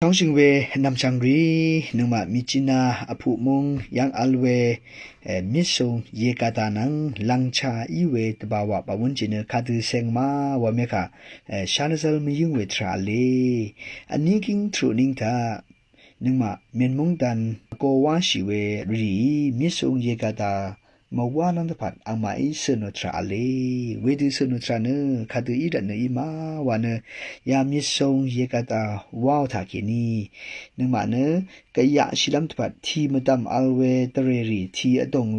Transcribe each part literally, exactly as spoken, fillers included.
Shóngshø̀ng we vnv̀mshv̀ng rì nøngmaq mìchina vpuq múng yv́ng vl we mìsùng yegada nvng lv̀ngcha í we dvbàwà bàwúnjì nø kadø seng ma wa mekaq shanvzv́l mvyǿng we tvrà v̄le. Vní gíng truq níng taq nøngmaq myen mungdan vgo wáshì we rìí mìsùng yegada mvwálv́m dvpvt angmaqí sønò tvrà v̄le. Wedø sønò tvrà nø kadø í rvtnø í ma wa nø ya mìsùng yegada waò taqkèní nøngmaq nø gvyaqshìlv́m dvpvt tì mvdv̀m vl we dvrèrì, tì vdòng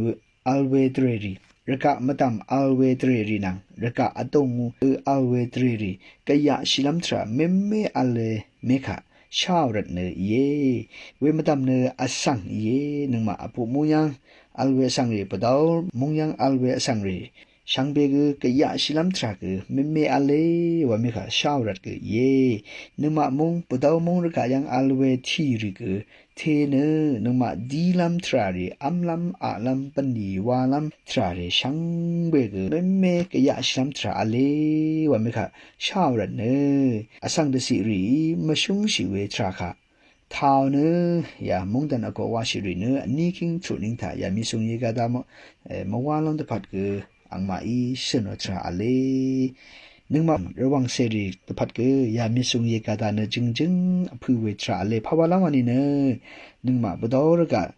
vl we dvrèrì, rvgaq mvdv̀m vl we dvrèrì nvng rvgaq vdòng vl we dvrèrì gvyaqshìlv́m tvrà mémé v̄le mekaq sháò rvtnø íe. We mvdv̀m nø vsvng íe. Nøngmaq vpuq múng yv́ng vl we vsvng rì, bvdv́l múng yv́ng vl we vsvng rì shvngbe gø gvyaqshìlv́m tvrà gø mémé v̄le wa mekaq sháò rvt gø íe. Nøngmaq múng bvdv́l múng rvgaq yv́ng vl we tì rì gø te nø nøngmaq dílv́m tvrà rì, v́mlv́m aqlv́m bvnlì walv́m tvrà rì shvngbe gø mémé gvyaqshìlv́m tvrà v̄le wa mekaq sháò rvtnø vsvng dvciq rìí mvshúngshì we tvrà kaq taò nø ya mungdan vgo wáshì rì nø vní gíng truq níng taq ya mìsùng yegada mvwálv́m dvpvt gø angmaqí sønò tvrà v̄le. Nøngmaq rvwàng cèrì dvpvt gø ya mìsùng yegada nø jø̀ngjǿng vpø̄ we tvrà v̄le. Pàwálv́m wa nìnø nøngmaq bvdv́l rvgaq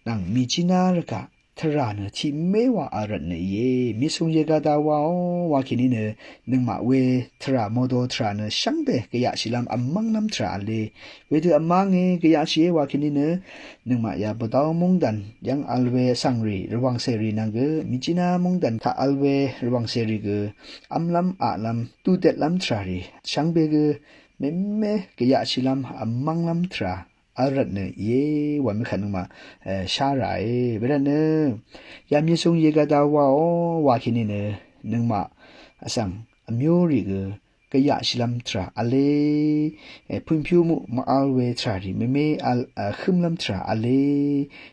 nvng mìchina rvgaq tvrà nø tiq mé wa vl rvtnø íe. Mìsùng yegada waò wakèní nø nøngmaq we tvrà mòdo tvrà nø shvngbe gvyaqshìlv́m vmv́nglv́m tvrà v̄le. Wedø vmv́nge gvyaqshìe wakèní nø nøngmaq ya bvdv́l mungdan yv́ng vl we vsvng rì, rvwàng cèrì nvng gø mìchina mungdan taq vl we rvwàng cèrì gø v́mlv́m aqlv́m dudètlv́m tvrà rì shvngbe gø mémé gvyaqshìlv́m vmv́nglv́m tvrà vl rvtnø íe wa mekaq nøngmaq shá ràe. Wervtnø ya mìsùng yegada waò wakèní nø nøngmaq vsvng vmyú rì gø gvyaqshìlv́m tvrà v̄le. Pø̀npyú muq mvvl we tvrà rì mémé vl vhǿmlv́m tvrà v̄le.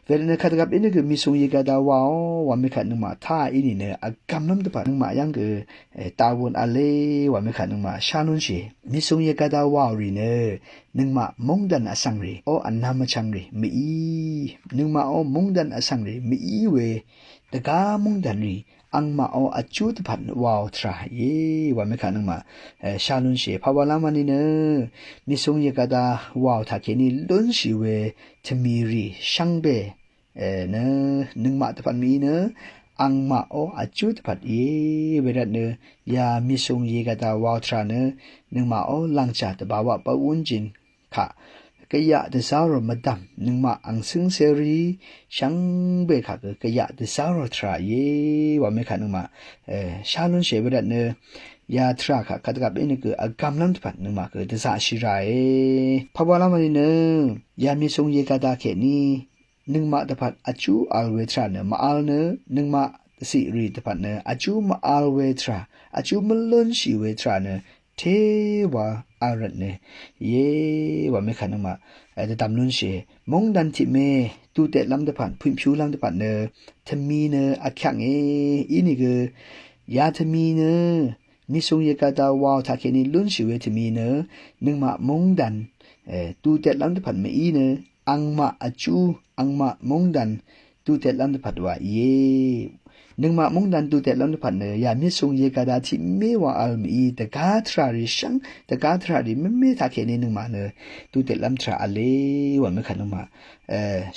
Wervtnø kadvgvp ínø gø mìsùng yegada waò wa mekaq nøngmaq tá í nìnø vgv̀mlv́m dvpvt nøngmaq yv́ng gø dawun v̄le wa mekaq nøngmaq shá lúnshì. Mìsùng yegada waò rì nø nøngmaq mungdan vsvng rì ó vnvm vchvng rì mví, nøngmaq ó mungdan vsvng rì mví we dvgá mungdan rì angmaqó vjú dvpvt waò tvrà íe wa mekaq nøngmaq shá lúnshì. Pàwálv́m wa nìnø mìsùng yegada waò taqkèní lúnshì we tvmi rì shvngbe nø nøngmaq dvpvt mví nø angmaqó vjú dvpvt íe. Wervtnø ya mìsùng yegada waò tvrà nø nøngmaqó lv̀ngchà dvbàwaq bvwúnjìn kaq gvyaq dvzá rò mvdv̀m nøngmaq ang cǿngcé rì shvngbe kaq gø gvyaq dvzá rò tvrà íe wa mekaq nøngmaq shá lúnshì. Wervtnø ya tvrà kaq kadvgvp ínø gø vgv̀mlv́m dvpvt nøngmaq gø dvzaqshì ràe. Pàwálv́m wa nìnø ya mìsùng yegada kèní nøngmaq dvpvt vjú vl we tvrà nø mvvl nø nøngmaq dvciq rì dvpvt nø vjú mvvl we tvrà, vjú mvlúnshì we tvrà nø téwa vl rvtnø íe wa mekaq nøngmaq dvdv̀m lúnshì. Mungdan tiq mé dudètlv́m dvpvt pø̀npyúlv́m dvpvt nø tvmi nø vkyaqnge. Inìgø ya tvmi nø mìsùng yegada waò taqkèní lúnshì we tvmi nø nøngmaq mungdan dudètlv́m dvpvt mví nø angmaq vjú, angmaq mungdan dudètlv́m dvpvt wa íe. Nøngmaq mungdan dudètlv́m dvpvt nø ya mìsùng yegada tiq mé wa vl mví dvgá tvrà rì shvng, dvgá tvrà rì mémé taqkèní nøngmaq nø dudètlv́m tvrà v̄le wa mekaq nøngmaq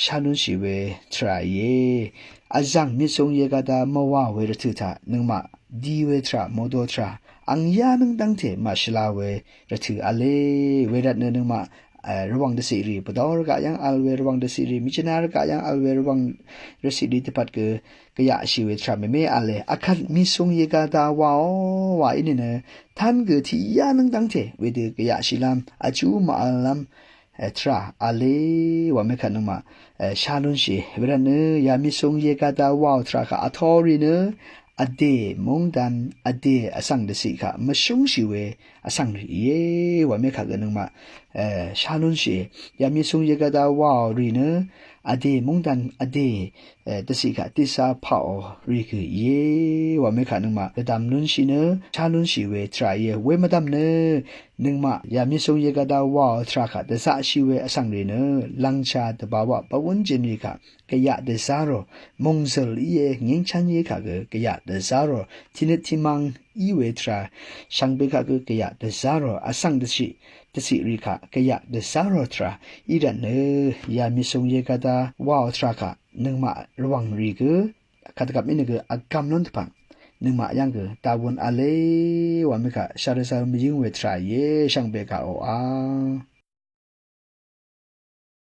shá lúnshì we tvrà íe. Vzv̀ng mìsùng yegada mvwaò we rvtø̀ taq nøngmaq di we tvrà mòdo tvrà ang yá nǿng dv́ngte màshvla we rvtø̀ v̄le. Wervtnø nøngmaq rvwàng dvciq rì, bvdv́l rvgaq yv́ng vl we rvwàng dvciq rì, mìchina rvgaq yv́ng vl we rvwàng dvciq rì dvpvt gø gvyaqshì we tvrà mèmé v̄le. Akvt mìsùng yegada waò wa í nìnø tv́n gø tiq yá nǿng dv́ngte wedø gvyaqshìlv́m vjú mvvllv́m tvrà v̄le wa mekaq nøngmaq shá lúnshì. Wervtnø ya mìsùng yegada waò tvrà kaq vtō rì nø vdè mungdan, vdè vsvng dvciq kaq mvshúngshì we vsvng rì íe wa mekaq gø nøngmaq shá lúnshìe. Yà mìsùng yegvda wàò rì nø vdè mungdàn vdè dvciq kaq tiqsá paqò rì gø íe. Wà mekaq nøngmaq dvdv̀m lúnshì nø shá lúnshì we tvrà íe. We mvdv̀m nø nøngmaq yà mìsùng yegvda wàò tvrà kaq dvzaqshì we vsvng rì nø lv̀ngchá dvbawaq bvwúnjin rì kaq gvyaq dvzá rò, mòngzø̀l íe, ngìngchv́n íe kaq gø gvyaq dvzá rò, tiqnøt tiqmvng í we tvrà shvngbe kaq gø gvyaq dvzá rò, vsvng dvciq dvciq rì kaq gvyaq dvzá rò tvrà í rvt nø yà mìsùng yegvda wàò tvrà kaq nøngmaq rvwàng rì gø kadvgvp í nø gø vgvm lún dvpv̀ng nøngmaq yv́ng gø dawun v̄le. Wà mekaq shvrø shvrø mvyǿng we tvrà íe, shvngbe kaq oqà.